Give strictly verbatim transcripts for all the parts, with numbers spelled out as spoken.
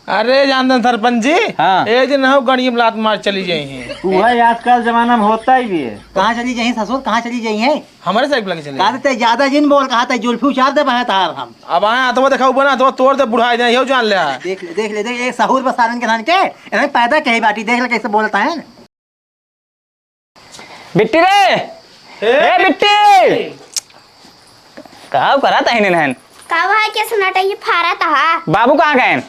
अरे जानते हैं सरपंच जी, हाँ। एक दिन हम गणिये में लात मार चली जाई हैं। वही आजकल जमाना में होता ही भी है। कहाँ चली जाई ससुर, कहाँ चली जाई हैं? हमारे साइकिल लगे चले। कहा देते ज्यादा जिन बोल, कहा था जुल्फी उचार दे बहे तार हम। अब आए हाथवा देखा ऊपर ना, हाथवा तोड़ दे बुढ़ाई दे, यो जान ले। देख ले, देख ले, देख, एक सहूर बसारन के धान के, इन्हें पैदा कही बाटी, देख ले कैसे बोलता है। बिट्टी रे! ए, ए, बिट्टी! बिट्टी! का करत हइन इन्हन? का भाई के सन्नाटा ये फारत हा? बाबू कहाँ गएन?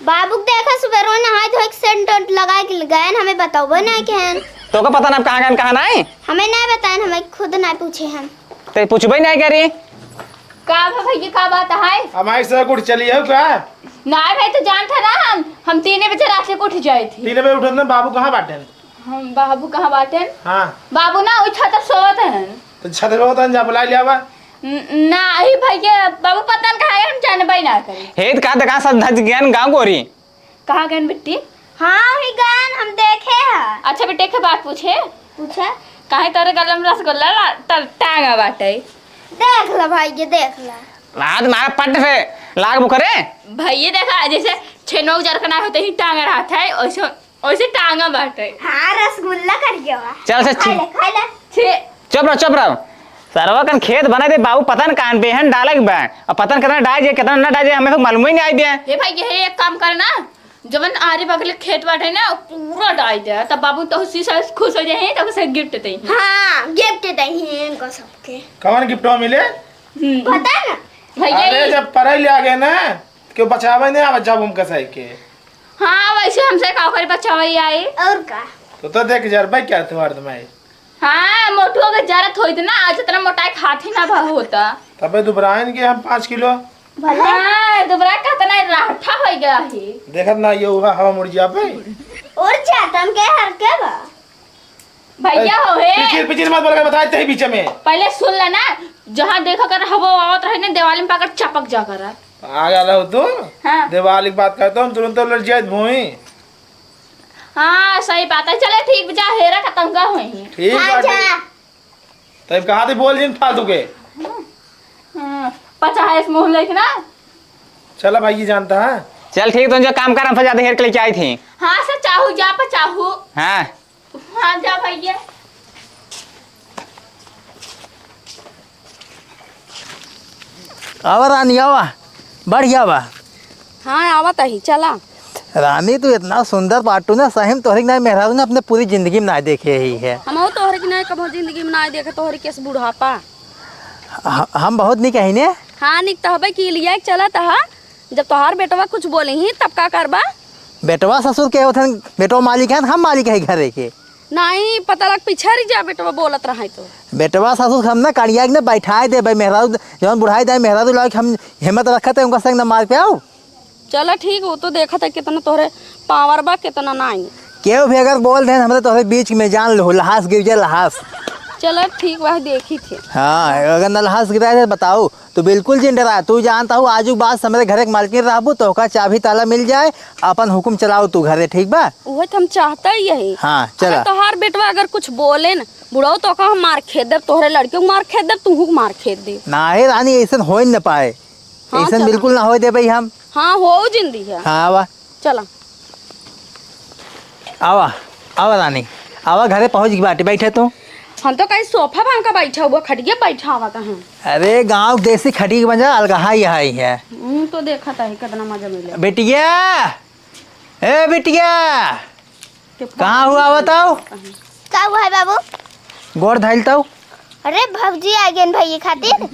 बाबू के देखा सुबह रोज नहाए धोए के सेंट वेंट लगा के गएन, हमें बतौबे नहीं केन। तोका पता ना अब कहाँ गएन, कहाँ नहीं? हमें नहीं बताएन, हमें खुद नहीं पूछे हम। ते पूछबे नहीं करी। का भा भैया, का बात है? हमारे से कुछ चली हो का? नहीं भाई, तू जानता ना हम, हम तीन बजे रात से उठ जाए थे। तीन बजे उठत ना, बाबू कहाँ बाटेन? हम बाबू कहाँ बाटेन? हाँ। बाबू ना, ओइ छत पे सोवत हन। तो छत पे सोवत हन, जा बुलाइ लियावा। न-, ना, अही भैया, बाबू पता न कहाँ गए, हम जानबे ना करी। हे, त का देखा सब धज गएन गाँव गोरी। कहाँ गएन बिट्टी? हाँ, ही गएन, हम देखे हैं। अच्छा बिट्टी, एक बात पूछे? पूछे। काहे तोरे गला में रसगुल्ला ला-, त-, टांगा बाटे? देख ला भाई, ये देख ला। लात मारा पट से, लाग मुकरे। भैया देखा, जैसे छेनो उजर का ना होते ही टांगा रहता है, वैसे ओइसे टांगा बाटे। हाँ, रसगुल्ला कर गया बा। चल से खा छी। ले, खा ले। छी। चुप रहो, चुप रहो। सरवा कन खेत बना दे बाबू, पता न कान बेहन डाले के बा। अब पता न कितना डाल जे, कितना ना डाल जे, हमें तो मालूम ही नहीं आई बे। हे भाई, ये एक काम कर ना, जवन आरे बगल खेत बाटे ना, पूरा डाल दे, तब बाबू तो उसी से खुश हो जाए, तब उसे गिफ्ट दे। हाँ, गिफ्ट दे इनको सबके। कौन गिफ्ट मिले? हम्म। पता ना। भैया अरे, ये जब पढ़ाई ले आ गए ना, क्यों बचावे नहीं आवे जब हम कसाई के। हाँ, वैसे हमसे का करी बचावई आई। और का? तो, तो देख जरबे क्या तू हरदम आई। हाँ, मोटुआ के जरत होइत ना, आज इतना मोटाई खात ही ना भा होता। तबे दुबराइन के हम पाँच किलो। भले। हाँ, दुबरा का इतना राठा हो गया है। देखत ना ये हुआ हवा मुर्जिया पे। और चातन के हर के बा। भैया हो हे। पिचिर, पिचिर मत बोल के बताए तही बीच में। पहले सुन ले ना, जहाँ देखा कर हवा आवत रहे ना, दिवाली में पाकर चपक जा कर। आ गया रहो तू? हाँ। दिवाली की बात करता हूँ, तुरंत लड़ जाए भूमि। हाँ, सही बात है। चले ठीक, जा हेरा खत्म का होई। ठीक हाँ, बाटे। जा। तब कहा थे बोल जिन फालतू के। हाँ, पचास मुँह लेके ना। चला भाई, ये जानता है। चल ठीक, तुम जो काम कर, हम ज्यादा हेर के लेके आई थी। हाँ, सर, चाहू जा, पर चाहू। हाँ। हाँ, जा भैया। आवा रानी, आवा। बढ़िया बा। हाँ, आवत ही, चला। रानी, तू इतना सुंदर बाटू ना, सही में तोहरे नाई मेहरारू ना अपने पूरी जिंदगी में ना देखे ही है। हमहू तोहरे की नाई कबो जिंदगी में ना देखे, तोहरे केस बुढ़ापा। ह-, हम बहुत निक ही ने। हाँ, निक तो हबे की लिया चलत हा। जब तोहार बेटवा कुछ बोली ही, तब का करबा? बेटवा ससुर के होथन, बेटवा मालिक है, हम मालिक है घरे के। नाहीं, पता लग पिछड़ जा, बेटवा बोलत रहे तो। बेटवा ससुर हम ना कड़िया के ना बैठाए देबे, मेहरारू जौन बुढ़ाई दाई मेहरारू लाग हम हिम्मत रखत है, उनका संग ना मार पे आओ। चला ठीक, वो तो देखत है कितना तोहरे पावर बा, कितना नाहीं। केहू भी अगर बोल देन हमरे तोहरे बीच में, जान लो लहास गिर जाए, लहास। चला ठीक बा, देखी थे। हाँ, अगर ना लहास गिराए तो बताओ। तू बिल्कुल जिन डरा, तू जानता हूँ, आजू के बाद से हमरे घरे के मालकिन रहबू, तोहका चाबी ताला मिल जाए, अपन हुकुम चलाओ तू घरे, ठीक बा? उहे तो हम चाहता ही यही। हाँ, चला। अगर तोहार बेटवा अगर कुछ बोले न, बुढ़ऊ तोहका हम मार खेद देब, तोहरे लड़के को मार खेद देब, तुहू को मार खेद देब। नाहीं रानी, ऐसन होए न पाए, हाँ, ऐसन चला। बिल्कुल ना होए देबे हम। हाँ, हो जिंदी है। हाँ, आवा। चला। आवा, आवा रानी, आवा, घरे पहुँच गई बाटी, बैठे तू। हम तो कहीं सोफा बांध के बैठा हुआ, खटिया बैठा हुआ कहाँ? अरे, गाँव के देसी खटिया के मजा अलग हाई हाई है। हम्म, तो देखा था, कितना मजा मिले। बिटिया, ए बिटिया, के कहाँ हुआ बताओ? का हुआ है बाबू? गोड़ धइल तऊ। अरे, भौजी आ गए भैया खातिर।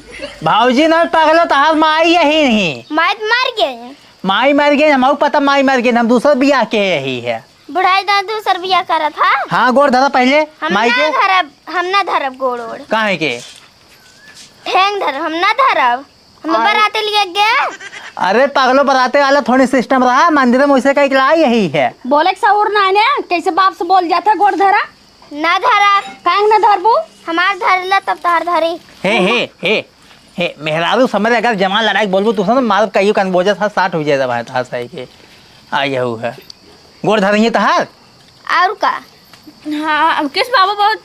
भौजी ना, पागल, तहार माई यही नहीं। माई तो मर गए। माई मर गई, हमहू पता माई मर गई, हम दूसर बियाह के यही है। बुढ़ाई दादा दूसर बियाह करत हा? हाँ, गोड़ धरा पहले हम माई ना के। धरब, हम ना धरब गोड़ ओड़। काहे के? ठेंग धरब, हम ना धरब। हम और बराते लिए गए। अरे पागलो, बराते वाला थोड़ी सिस्टम रहा, मंदिर में वैसे कहीं लाई यही है। बोले के सहूर ना है ने, कैसे बाप से बोल जाता गोड़ धरा? ना धरब। काहे ना धरबू? हमार धरला तब तहार धरी। हे, हे, हे, हे, मेहरारू समझ अगर जवान लड़ाई बोलबू तू समझ मारब कहियो कान बोझा था साठ हो जाए भाई था सही के। आ यहू है। गोड़ धरही तहार? और का? हाँ, अब किस बाबू बहुत,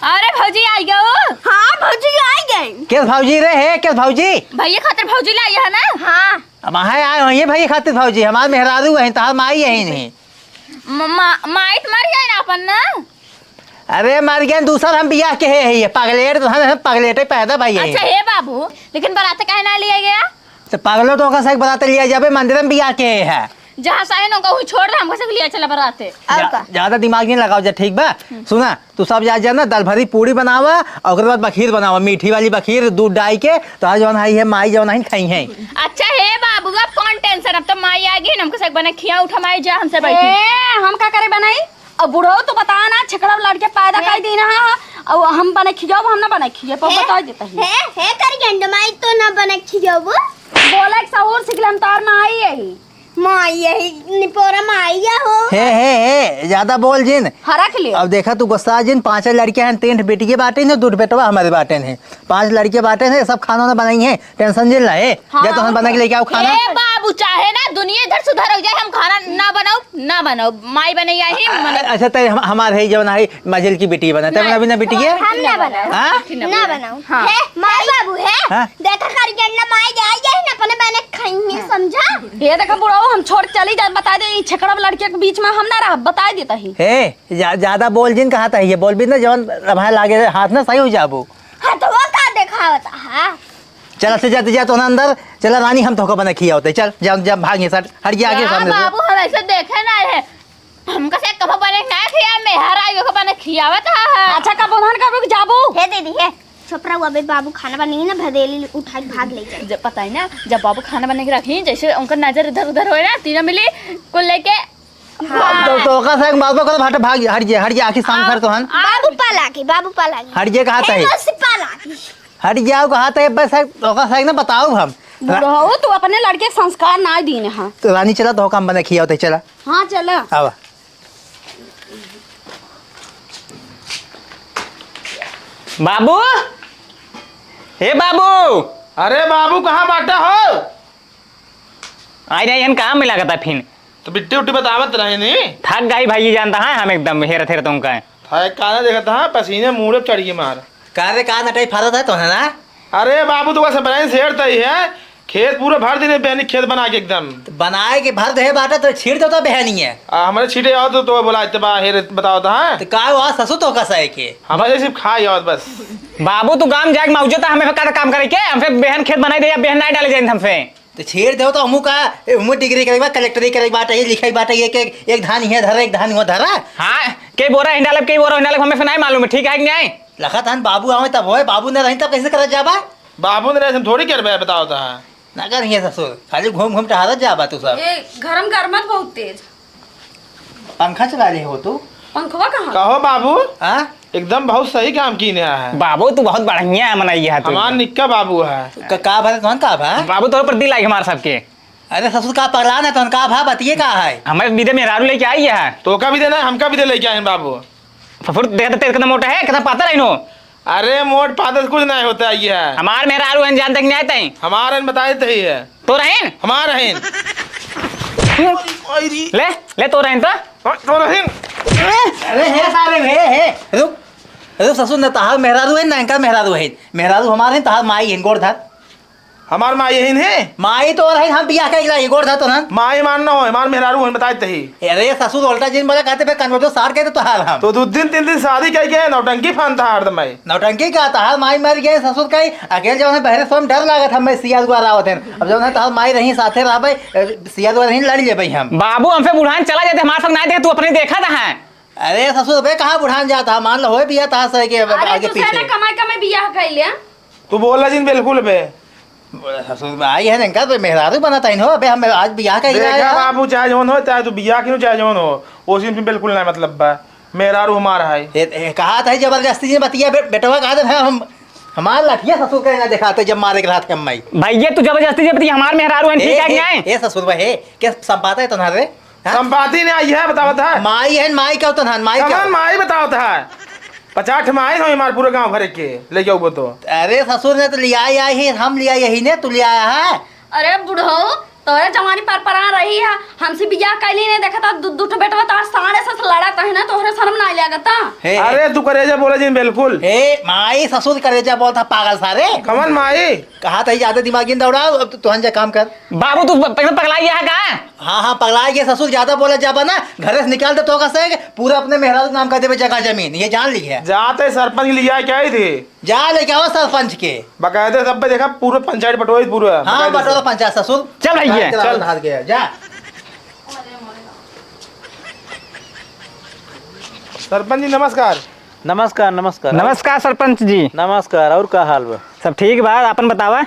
अरे भौजी आई गयो। हाँ, भौजी आई गई। किस भौजी रे हे, किस भौजी? भैया खातिर भौजी लाई है ना? हाँ। अब आहे आए होइए भाई खातिर भौजी, हमार मेहरारू है, तहार माई यही नहीं। म-, मा-, माई त मर गई ना अपन ना। अरे मर गए, दूसर हम बियाह के है, है, पगलेट तो हम, हम पगलेटे पैदा भाई है। अच्छा हे बाबू, लेकिन बराते काहे ना लिया गया? तो पगलो तो ओकर से बराते लिया जाबे, मंदिर में बियाह के है। जहाँ साइन होगा वही छोड़ रहा, हमको से लिया चला बराते। और जा-, का? ज्यादा दिमाग नहीं लगाओ जा, ठीक बा? सुना, तू सब जा, जा ना, दाल भरी पूरी बनावा और ओकरे बाद बखीर बनावा, मीठी वाली बखीर, दूध डाई के, तो आज जौन है, ये माई जौन है, खाई है। अच्छा हे बाबू, अब कौन टेंशन, अब तो माई आ गई, हमको से बना खिया उठा, माई जा, हमसे बैठी। ए, हम का करे बनाई? अब बुढ़ऊ तो बता ना, छेकड़ा लड़के पैदा कर दी ना, हाँ, हाँ। अब हम बने खियाओ, हम ना बने खियाओ, पर हे, बता देता ही। हे, हे करिए, माई तो ना बने खियाओ। बोला एक सहूर सीख ले, हम तार माई यही। माई यही, निपोरा माई या हो। हे, हे, हे, ज्यादा बोल जिन। हरख ले। अब देखा तू गुस्सा जिन, पांच लड़के हैं, तीन बेटिए बाटे ने, दो बेटवा हमारे बाटे हैं। पांच लड़के बाटे हैं, सब खाना ना बनाई हैं, टेंशन जिन ला, हे। हाँ, जा तो हम बना के लेके आओ खाना। ए बाबू, चाहे ना दुनिया इधर सुधर हो जाए, हम खाना ना बनाओ, ना बनाओ, माई बनैया ही अ-, अ-, मने। अच्छा, तै हम, हमार है जौन है, मझिल की बिटिया बना, तै नहीं। बना बिना बिटिया? हम ना बनाओ। हाँ? ना बनाओ। हाँ। हे, माई बाबू है। हाँ? देखा कर जन्ना माई जाए, जाए ना अपने बने खाएंगे, हाँ। समझा? ये देखा बुढ़ाओ, हम छोड़ चली जाए, बता दे, ई छेकड़ा लड़के के बीच में हम ना रह, बता देता ही। हे, जा-, ज्यादा बोल जिन कहा था, ये बोल भी ना, जौन रभाए लागे हाथ ना सही हो जाबो। हाँ, तो वो का देखावता है? चला से जाते जा तो ना अंदर, चला रानी, हम तोहका बना खिया होते, चल, जा, जा, भाग ये सट, हट जा आगे हाँ, सामने से। बाबू, हम ऐसे देखे ना रहे। हमका से कभो बने ना खिया, मेहर आइयो को बने खियावत हा। अच्छा, कब उन्हन कब रुक जाबू? हे दीदी, हे, चुप रहो, अबे बाबू खाना बनी ना, भदेली उठा के भाग ले जाए। जब पता है ना, जब बाबू खाना बने के रखी, जैसे उनका नजर इधर उधर होए ना, तीनों मिली कुल लेके हाँ। तो, तो ओका से बात करो, हट, भाग, हट जे, हट जे, आखिर सामने आ, सर तो हन। आ। बाबू पाला की, बाबू पाला की। हट जे, कहा ए, तही। बस पाला की। हट जाओ, कहा तही, बस है, ओका से ना बताओ हम। बुढ़ऊ, तू अपने लड़के के संस्कार ना दीन हा। तो रानी चला, तो काम बने खियाओ, तो चला। हाँ, चला। आवा। बाबू, हे बाबू। अरे बाबू, कहाँ बाटा हो? आई रही हन काम में लागत है फिन। तो बिट्टी उट्टी बतावत रहे नी। थक गई भाई, जानता है हम एकदम हेरत हेरत उनका। थाए काना देखत है, पसीने मूड़े चढ़ गए मार। का रे, का नटाई फारत है तो है ना? अरे बाबू, तो वैसे बनाई शेर तई है, खेत पूरा भर दिन बहनी खेत बना के एकदम। तो बनाए के भर दे बाटा तो छीट दो तो बहनी है। आ, हमारे छीटे आओ तो, तो बोला इतबा हेर बताओ तो, हाँ? तो का हुआ ससु तो का सहे के? हमारे सिर्फ खाई आओ बस। बाबू, तू गाम जाके मौजूद है, हमें का काम करे के? हम फिर बहन खेत बनाई दे या बहन ना डाले जाए हम फिर। तो छेड़ देव तो हमू का, ए, हमू डिग्री करे बा, कलेक्टरी करे बाटे, ये लिखे बाटे, ये के, एक धान हियाँ धरा, एक धान हुआँ धरा। हाँ, के बोरा हिंडालब, के बोरा हिंडालब, हमें से नहीं मालूम है, ठीक है कि नहीं? लखत हन बाबू आवे तब होए, बाबू न रही तब कैसे करत जाबा? बाबू न रहे, हम थोड़ी करबे, बताओ तो, हाँ। ना कर हियाँ ससुर, खाली घूम घूम टहरत जाबा तू सब। ए, गरम गरमत बहुत तेज। पंखा चला ले हो तू? पंखवा कहाँ? कहो बाबू। हाँ? एकदम बहुत सही काम कीने है। बाबू, तू बहुत बढ़िया है, मनैया है तू। हमार निक्का बाबू है। का, का भा, तोहन का भा? बाबू, तोहरे पर दिल आई हमार सबके। अरे ससुर, का पगला ना, तोहन का भा, बतिये का है? हमारे बिदे मेहरारू लेके आई है। तो का बिदे ना, हमका बिदे लेके आए हैं बाबू। ससुर, देख तो तेरे कितना मोटा है, कितना पातर है इन्हों। अरे मोट पातर कुछ नहीं होता है ये। हमार मेहरारू हैं, जानते कि नहीं आते हैं? हमार हैं, बताए तो ही है। तो रहेन? हमार रहेन। ले, ले तो रहेन तो। हाँ, तो रहेन। अरे हे सारे, हे, हे, रुक। रुक ससुर, न तहार मेहरारू है, न इनका मेहरारू है। मेहरारू हमार है, तहार माई है, गोड़ धर। हमार माई यही है? माई तो रहेन, हम बियाह कइला, ये गोड़ धर तो ना। माई मार न हो, हमार मेहरारू है, बताए तो ही। अरे ससुर, उल्टा जिन बोला, कहते पे कन्वर्टो सार के तो तहार हम। तो दो दिन, तीन दिन शादी कइ गए, नौटंकी फानता हरदम भाई। नौटंकी का, तहार माई मर गए, ससुर का ही, अकेल जौन है बहरे सोम डर लागत, हमें सिया दुआर आवत हैं। अब जौन है तहार माई रही साथे रहबे, अ, सिया दुआर ही लड़ लेबे हम। बाबू, हम फिर बुढ़ान चला जाते, हमारे सब ना दे, तू अपने देखा था है। अरे ससुर, बे कहाँ बुढ़ान जाता है, मान लो होए बिया तहार सही के अरे आगे तू से पीछे। ना कमाई कमाई बियाह कइले। तू बोला जिन बिल्कुल बे। बोला ससुर, आई है इनका तो मेहरारू बनता है इन्हों, अबे हम आज बियाह का ही देखा रहा है। बाबू, चाहे जौन हो, चाहे तू बियाह क्यों, चाहे जौन हो, उसी में बिल्कुल ना मतलब बा। मेहरारू हमारा है। ए, ए, कहा था जबरदस्ती से बतिया बे-, बेटवा कहा था हम, हमार लठिया ससुर का ना दिखाते जब मारे के रहा था हम माई। भैया, तू जबरदस्ती से बतिया, हमार मेहरारू है, ठीक है कि नहीं? ए ससुर बा, हे, के संपाता है तुम्हारे? हाँ? संपाती ने आई है, बतावत है। माई है, माई का होता है, माई का कमान होता? माई बतावत है। पचास ठे माई हो हमारे पूरे गांव भरे के, ले जाओ वो तो। अरे ससुर ने तो लिया आई है, हम लिया यही ने, तू लिया आया है। अरे बुढ़ऊ, तोरे जवानी पर परान रही है, हमसे बियाह कैली नहीं देखा था, दु-, दुठो बेटवा तोहर साढ़े से लड़त है ना, तोहरे शर्म ना लागत है? हे, अरे तू करेजा बोले जिन बिल्कुल। हे माई, ससुर करेजा बोलता पागल सारे। कमन माई? कहा था ज्यादा दिमाग इन दौड़ाओ, अब तू, तुहन जा काम कर। बाबू तू प-, पगला गया है का? हाँ, हाँ, पगला गया ससुर, ज्यादा बोले जाबा ना, घरे से निकाल दे तो का से पूरा अपने मेहरारू के नाम कर देबे जगह जमीन, ये जान ली है। जाते सरपंच लिया क्या ही थे? जा लेके आओ सरपंच के। बकायदे सब पे देखा, पूरे पंचायत बटोरी पूरा, हाँ, बकायदे बटोरा से। पंचायत ससुर। चल भैया। चल। हाथ गया, जा। सरपंच जी नमस्कार। नमस्कार, नमस्कार। नमस्कार सरपंच जी। नमस्कार, और का हाल बा? सब ठीक बा, आपन बतावा।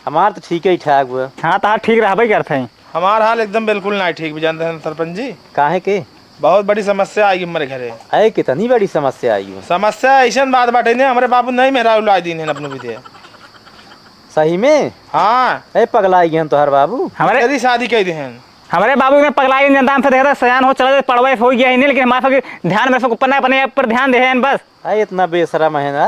हमार तो ठीक ही ठाक बा। हाँ, तहार ठीक रहबे करत है। हमार हाल एकदम बिल्कुल ना ठीक भी जानते हैं सरपंच जी। काहे के? बहुत बड़ी समस्या आई हमारे घरे। अरे कितनी बड़ी समस्या आई है? समस्या ऐसन बात बाटे ने, हमारे बाबू नहीं मेहरारू ला दीन है अपने विदे। सही में? हाँ। ए पगला आई गए तोहर बाबू। हमारे तेरी शादी कह दे हैं। हमारे बाबू ने पगला गए, जनता हमसे देखता सयान हो चला पढ़वे हो गया ही नहीं, लेकिन हमारे सब ध्यान में से ऊपर ना अपने आप पर ध्यान दे हैं बस। अरे इतना बेशरम है ना।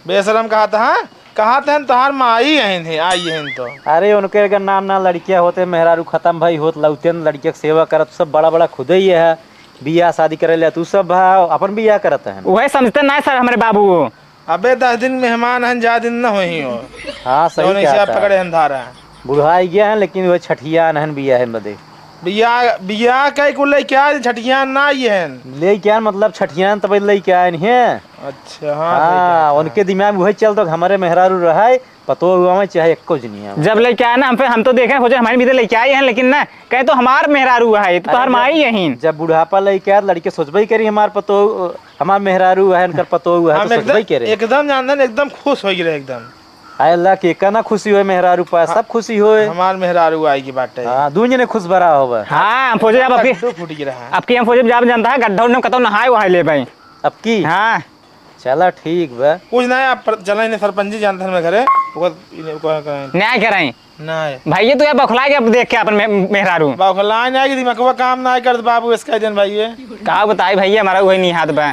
बेशरम कहा था, हाँ? कहा था तोहार माई अहन है, आई अहन तो। अरे उनके अगर नाम ना लड़किया होते, मेहरारू खत्म भई होत, लौटे न लड़किया के सेवा करत, सब बड़ा बड़ा खुदे ही है, बियाह शादी करे ले तू सब भा, अपन बियाह करत है। वही समझते ना सर हमारे बाबू। अबे दस दिन मेहमान हन, जा दिन न होई हो। हाँ, सही जौन कहा ऐसे आप था। पकड़े हन धारा। बुढ़ाई गया है, लेकिन वो छठियान हन बियाह है बदे। बियाह, बियाह कई को लेके आए, छठियान ना आए हन। लेके आए, मतलब छठियान तब लेके आए हैं। अच्छा, हाँ, सही हाँ, कहा। उनके दिमाग में वही चलता कि हमारे मेहरारू रहा है, पतो हुआ में चाहे एक्को जनी है। जब लेके आए ना, हम फिर, हम तो देखे, सोचे हमारे भी लेके आए हैं, लेकिन ना, कहे तो हमार मेहरारू है, तो अरे तोहर जब, माई यही। जब बुढ़ापा लेके आए, लड़के सोचबे ही करी, हमार पतो, हमार मेहरारू है, इनकर पतो हुआ है, हम तो एकदम, सोचबे ही करे। एकदम जानते हैं, एकदम खुश हो गए एकदम। आए अल्लाह के का ना खुशी होए मेहरारू पा, हाँ, सब खुशी होए। हमार मेहरारू आई की बाटे। हाँ, दून जने खुश भरा होबा। हाँ, हम फौजी साहब आपकी, गड्ढो फूट गिरा है। आपकी हम फौजी साहब जानता है, गड्ढा उन्हें कतौ नहाए वहाए ले भाई। अब की? हाँ। चला ठीक बा। कुछ ना है, आप पर-, चला इन्हें सरपंच जी जानते हैं मेरे घरे, ओकर, इन्हें, ओकर, ओकर न्याय कराई। नहीं। भाई, ये तो यार बौखला गया अब देख के अपन मे-, मेहरारू। बौखला नहीं आएगी, दिमागवा काम ना करत बाबू, इसका दिन भाई ये। का बताई भैया, हमारा वही नहीं हाथ बा।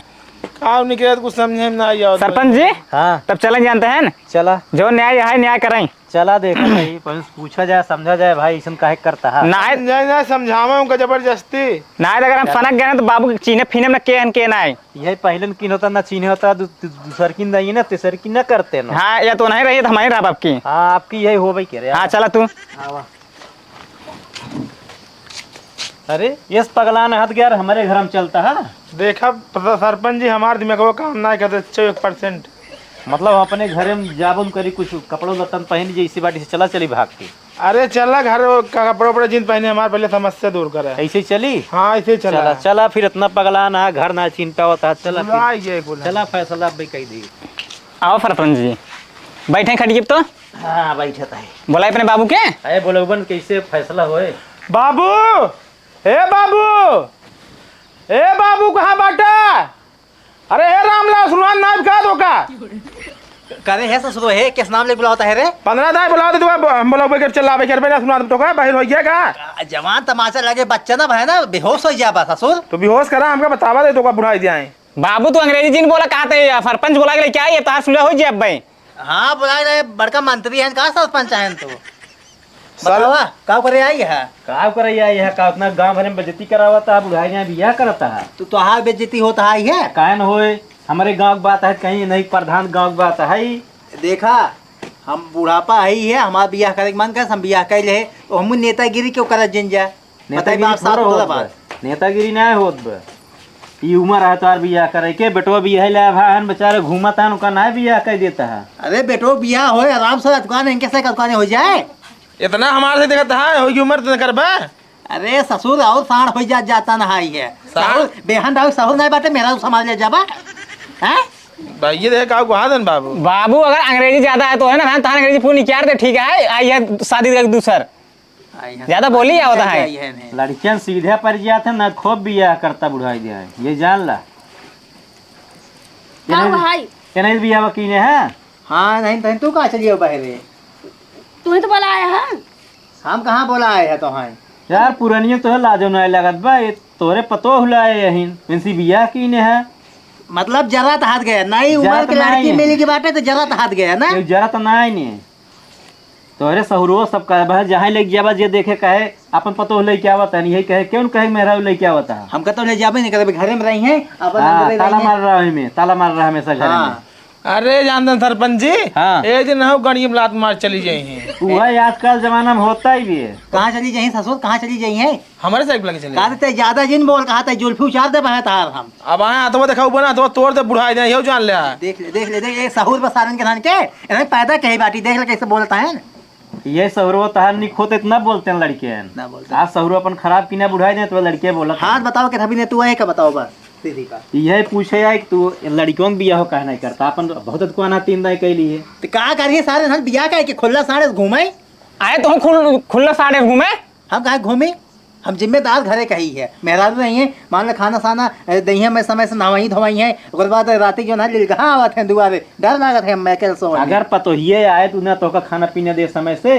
का निकले तो कुछ समझे में ना आई आवत सरपंच जी, हाँ। तब चलें जानते हैं न? चला। जो न्याय है, न्याय कराई। चला देखा भाई, पहले से पूछा जाए, समझा जाए भाई, ऐसन काहे करता है? ना है। समझाए ना, समझावे उनका जबरदस्ती। ना है, अगर हम चला। सनक गए ना तो बाबू के चीन्हे फीने में के हन के ना है। यही पहले न किन होता, ना चीन्हे होता, दू-, दू-, दूसर किन नहीं ना, तीसर किन ना करते ना। हाँ, या तो नहीं रही तो हमारी रहा आपकी। हाँ, आपकी यही हो भाई कह रहे हाँ, हैं। चला तू। आवा। अरे, यस पगलान हाथ गया, हमारे घर में चलता है। देखा, प-, सरपंच जी, हमार दिमागवा काम ना करते, एक परसेंट। मतलब, हम अपने घरे में जाबन करी, कुछ कपड़ों लत्तन पहन, जैसे बाटी से चला चली भाग के। अरे, चला, घर का कपड़ा उपड़ा जिन पहने, हमार पहले समस्या दूर करे। ऐसे ही चली? हाँ, ऐसे ही चला। चला, चला, फिर इतना पगलान है, घर ना चिंता होता है, चला फिर। भुला ही गए कुल। चला, फैसला अब भी कह दी। आओ सरपंच जी, बैठे खटिए तो। हाँ, बैठत है। बोला अपने बाबू के। अरे, बोलबन कैसे फैसला होए? बाबू! ए बाबू! ए बाबू, कहाँ बाटा? अरे हे रामलाल, सुनान नाम का तो का? करे है ससुरो है, किस नाम ले बुलावता है रे? पंद्रह दाई बुलावते तो हम बोला बेकर चला बेकर पे ना सुना तो का बाहर हो गया का? जवान तमाचा लगे बच्चा ना भाई ना, बेहोश हो जाबा ससुर। तो बेहोश करा, हमका बतावा दे तो का बुढ़ाई दिया है। बाबू, तू अंग्रेजी जिन बोला, कहा थे सरपंच बोला के क्या ये तार सुना हो जाए भाई? हाँ, बुलाए रहे, बड़का मंत्री हैं, का सरपंच हैं तू? सर बतावा, का करे आई है? का करे आई है? का उतना गांव भर में बेइज्जती करावता है, बुढ़ाई ने बियाह करता है। तू तोहार बेइज्जती होता है, आई है? काहे न होए? हमारे गांव की बात है, कहीं नहीं प्रधान गांव की बात है। देखा, हम बुढ़ापा है ही है, हमार बियाह करे के मन करे, हम बियाह कर ले, तो हम नेतागिरी क्यों करत जिन जा? बताई नेतागिरी बाप साफ थोड़ा खुला होत बात। बा। नेतागिरी ना होत बा। ई उम्र है तोहार बियाह करे के, बेटवा बियाह ले भा हन, बेचारे घूमत हन, ओका ना बियाह कर देता है। अरे बेटो बियाह होए, आराम से दुकान इनके से दुकान हो जाए। इतना हमारे से देखत है, होगी उम्र तो करबा। अरे ससुर और साढ़ हो जा, जाता ना है ये। साढ़? साढ़, बेहन डाल ससुर नहीं बाटे, मेहरारू संभाल ले जाबा। हैं? भाई ये देख का गुहा देन बाबू। बाबू अगर अंग्रेजी ज्यादा है तो है ना, तहार अंग्रेजी पूरी निकाल दे, ठीक है, आई है शादी का दूसर। आई है। ज्यादा बोली आवत है। आई है ने। लड़कियन सीधे पर जात है ना, खूब बियाह करता बुढ़ाई दे है, ये जान ला। का ये नहीं, भाई? ये नहीं बियाह कीने है? हाँ, नहीं, नहीं, तू कहाँ चलिए बाहर रे? तू ही तो बोला आया है। हम कहाँ बोला आए हैं तो हैं? यार, पुरनियो तो है, लाजो नहीं लगत बा, ये तोरे पतो हुलाए यहीं, इनसी बियाह कीने है। मतलब जरा तो हाथ गया, नई उम्र जरा तो की लड़की नहीं। मिल गई बाटे तो जरा तो हाथ गया ना? ये जरा तो नहीं ने। तोहरे सहुरो सब कहबा, जहाँ लेके जाबा, जे देखे कहे, "अपन पतोह लेके आवत है," यही कहे, "क्यों कहे मेहरारू लेके आवत है?" हम कतौ ले जाबे नहीं करबे, घरे में रही हैं, अपन हाँ, अंदरे ताला रही हैं। मार रहा है में, ताला मार रहा है हमेशा घरे में। हाँ। अरे जानतन सरपंच जी, हाँ। एक दिन हो गणिये में लात मार चली जाई हैं। वह आजकल जमाना में होता ही भी है। कहाँ चली जाई ससुर, कहाँ चली जाई हैं? हमारे साइकिल लगे चले। का रे, ते ज्यादा जिन बोल, कहा ते जुल्फी उचार दे बहे तार हम। अब आए हाथवा देखा ऊपर ना, हाथवा तोड़ दे, बुढ़ाई दे, यो जान ले। देख ले, देख ले, देख, एक सहूर बस सारन के धन के, इन्हें पैदा कही बाटी, देख ले कैसे बोलता है। ये सहूरो तहार निक होते इतना बोलते हैं लड़के हैं। ना बोलते। आज सहूरो अपन खराब की ना बुढ़ाई दे तो लड़के बोलत हाथ हैं। बताओ के था भी ने तू आए का बताओ बस, दीदी का। यह पूछे आए कि तू लड़कियों में बियाह काहे नहीं करता, अपन बहुत को आना तीन दाई कह लिए। तो का करिए सारे धन बियाह का है कि खुला साड़े से घूमे? आए तो हम खुल-, खुला साड़े से घूमे। हम कहाँ घूमी? हम जिम्मेदार घरे कही है, मेहरारू रही है, मान लो खाना साना, ए, दही है, मैं समय से नहवाई धोवाई है, ओकर बाद राती जो ना लिलगहा आवत है दुआरे, डर लागत है मैं कैसे सोने। अगर पतोहिए आए तो ना तोहका खाना पीना दे समय से।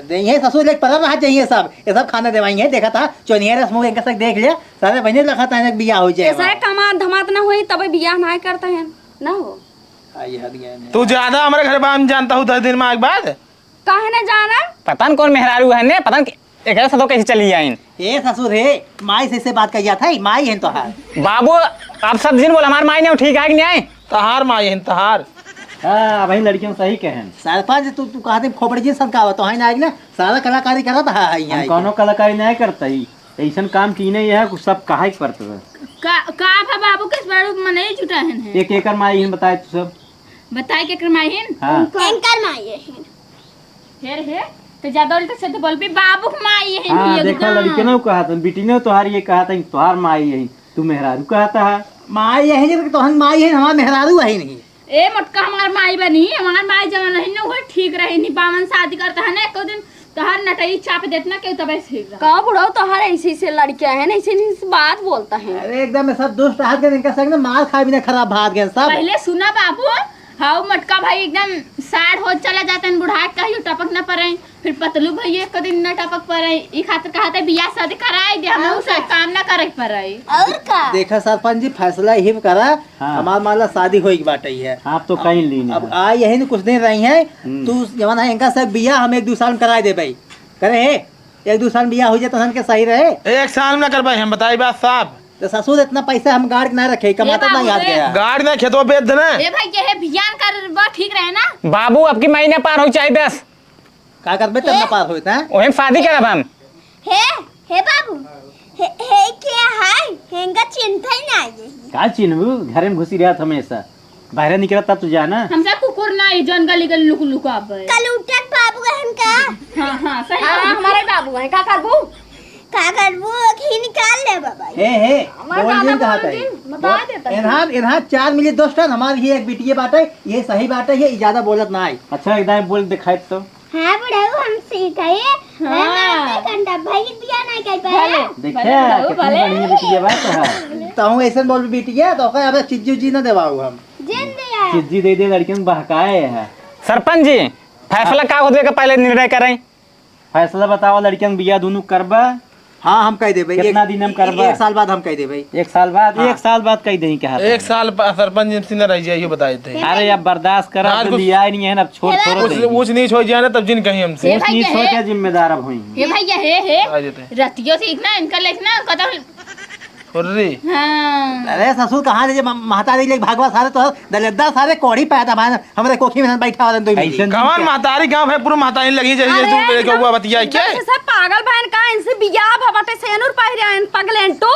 दही है ससुर लेके पड़ा रह जाइए सब, ये सब खाना देवाई है, देखा था चोनिया रस मुँह इनका सब देख लिया, सारे बहने लखा था बियाह हो जाए। ऐसा है कमात धमात ना होई तबे बियाह ना करता है, ना हो। आई हद गया है। तू ज्यादा हमारे घर बाम जानता हूँ दस दिन में आग बाद। काहे ना जाना? पता न कौन मेहरारू है ने, पता न कि-, एकरे साथ कैसे चली आइन। ए ससुर हे, माई से, से बात कही जात है, माई है तोहार। बाबू, आप सब जिन बोल, हमार माई नहीं ठीक है कि नहीं? तहार माई है, तहार। हाँ, अब ही लड़कियों सही कहें। सरपंच, तू, तू कहा दे खोपड़ी जी सन का हो, तो है ना, ना, सारा कलाकारी करत है, है, हम है। कौनो कलाकारी नहीं करता ही, ऐसन काम की नहीं है, कुछ सब कहा ही पड़ता है। का, का भा बाबू के इस बार मनई जुटा है ने? एक एकर माई है, बताए तू सब। बताए के एकर माई है? हाँ। एंकर माई है। हेर हे, तो ज्यादा उल्टा सीधा बोलबी, बाबू के माई यही हाँ, नहीं है देखा, एकदम। लड़के ना कहा था, बेटी ने तोहार ये कहा था, तोहार माई यही, तू मेहरारू कहा था। माई यही नहीं, तोहन माई है, हमार मेहरारू है नहीं। ए मोटका, हमार माई बनी, हमार माई जवन रही ना, वही ठीक रही नहीं। बावन शादी करता है ना, एको दिन तोहार नटई चाप देत ना, केहू तबे ठीक रहा। का बुढ़ऊ, तोहार ऐसे, ऐसे लड़कियां हैं, ऐसे, ऐसे बात बोलता है। अरे एकदम ये सब दुष्ट हाथ के इनका संग ना मार खाए बिना खराब भाग गए सब। पहले सुना बाबू, हाउ मोटका भाई एकदम साढ़ हो चला जाते हैं, बुढ़ा के कहियो टपक न पड़े, फिर पतलू भाई एक दिन न टपक पड़े, ई खातिर कहते बियाह शादी कराई दे, हम और उसे का? काम न करे के पड़े। और का? देखा सरपंच जी, फैसला ही करा, हाँ। हमार माला शादी होई के बाटे है। आप तो कहीं ली नहीं अब है। आ यही न कुछ दिन रही है, हम्म। तू जवन है इनका सब बियाह हम एक दो साल में कराई दे भाई, करे है, एक दो साल में बियाह हो जाए तो हमके सही रहे। एक साल में ना कर पाए, हम बताई बात साफ। तो ससुर इतना पैसा हम गाड़ के ना रखे, ये कमाता ना बाबू याद रे। गया। गाड़ ना खेतवा बेच देना। ए भाई, ये है बियान कर बा ठीक रहे ना। बाबू, अब की महीने पार हो चाहे बस। का करबे तब ना पार होता है? ओहे शादी करब हम। हे, हे बाबू, हे, हे के है? हेंगा चिंता ही ना है। का चिन्हबू? घरे में घुसी रहत हमेशा। बाहरे निकलत तब तो जाना। हमसे कुकुर ना है, जौन गली गली लुक लुक आवे। कलूटक बाबू रहन का? हाँ, हाँ, सही हाँ, बात। हमारे बाबू हैं, का करबू? का करबू? अखी निकाल ले बाबा। हे, हे, हमारे बोल दादा दिन कहा बोल था? दिन, बता वो देता है। इन्हार, इन्हार चार मिली दोस्त है, हमार ये एक बिटिया बाटे, ये सही बाटे, ये ज्यादा बोलत ना आई। अच्छा, एक दाई बोल दिखाई तो। हाँ बुढ़ऊ, हम सीख है। हाँ। हम अपने कंडा भाई के बियाह नहीं कर पाए। भले, देखे, भले बुढ़ऊ, कितनी भले। बढ़िया बिटिया बात है। तो हम ऐसे बोल बिटिया, तो कहे, "अबे चिज्जू जी ना देवाऊ हम।" जिन दिया। चिज्जी दे दे, लड़कियों को बहकाए है। सरपंच जी, फैसला का होत बा के पहले निर्णय करें? फैसला बताओ, लड़कियन बियाह दुनू करबा? हाँ, हम कह देबे। कितना एक, दिन हम करबा? एक साल बाद हम कह देबे। एक साल बाद? हाँ। एक साल बाद कह देही, कहा एक था। साल बा-, सरपंच जी से न रह जाइए, बता देते हैं। अरे, अब बर्दाश्त करा, ना, अब कुछ बियाह नहीं है ना, अब छोड़, छोड़ ऊंच, देही। ऊंच नीच हो जाए ना, तब जिन कहीं हमसे। हे ऊंच नीच हो भैया, जाए, हे। जिम्मेदार अब होई। हे भैया, हे, हे। आ जाते हैं। रतियों से इतना इनका लेके ना, कतल। हुर्री। हाँ। अरे ससुर, कहाँ ले जे म-, महतारी ले भागवा सारे, तो दलेद्दा सारे कोढ़ी पैदा भान, हमरे कोखी में बैठा वाला दो मिनट। ऐसन कवन क्या? महतारी गाँव है, पूरा महतारी लगी, जैसे अरे तू लेके एकदम, हुआ बतिया एकदम के? से सब पागल बहन का, इनसे बियाह भवटे सेनुर पहिरे आयन पगलेंटू।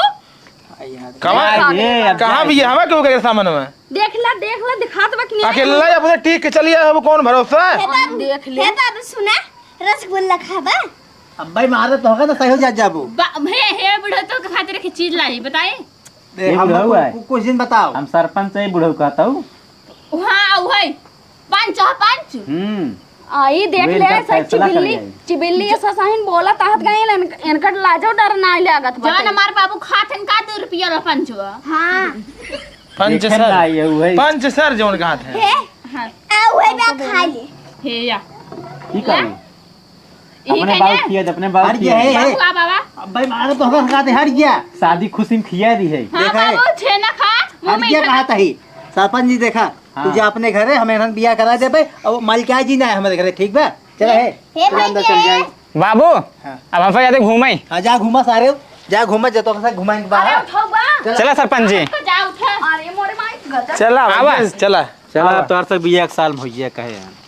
कवन? अरे, अब कहाँ जा बियाह हवा के ओकरे सामने में? देख ला, देख ला, दिखात बा कि नहीं? अकेला ही अपने टीक के चलिए, अब कौन भरोसा? हे बाबू, देख ले। हे बाबू, सुना, रसगुल्ला खाबा? अब भाई मारे तो होगा ना, सही हो जा जाबू। बा-, हे, हे बुढ़ऊ, तो खातिर के चीज लाई, बताई? ए, ये हम बुढ़ऊ कु-, है। कु-, कुछ दिन बताओ। हम सरपंच से बुढ़ऊ कहता हूँ। हाँ, वही। पंच हो, पंच। हम्म। आ, ई देख ले, इनका सही फैसला कर चिबिल्ली, जाए। चिबिल्ली ऐसा सही बोला, ताहत गए, इन-, इनकर लाजो डर ना लागत बाटे। जवन हमार बाबू खात हन का दो रुपया ला पंचवा। हाँ। पंच देखे सर। ना, ये वही। पंच सर जवन खात है। हे, हाँ। आ, वही बा खा ले। हे या। ठीक है। या? यही अपने कहने? बाबू किया, अपने बाबू हट गया, किया। हे, हे। बाबू, आ बाबा। अब भाई मारो तो होगा, हटा दे, हट गया। शादी खुशी में खिया दी है। हाँ, देखा है? बाबू, छेना खा, मुंह हट में गया, इधर कहा था ही। सरपंच जी देखा, हाँ। तुझे अपने घरे, हमें हम बियाह करा देबे, और मलिकाई जी ना है हमारे घरे, ठीक बा? चला हे, हे चला भाई अंदर के। चल जाए। बाबू, हाँ। अब हम सब जाते घूमे। हाँ, जा घूमा सारे, जा घूमा, जा तो के साथ घुमाएंगे अरे बाहर। उठाओ बा। चला। चला सरपंच जी। तो जा उठा। अरे मोरे माई गजब। चला आवा। भैया, चला। चला, आवा। अब तोहर से बिया एक साल में होइए कहे हैं।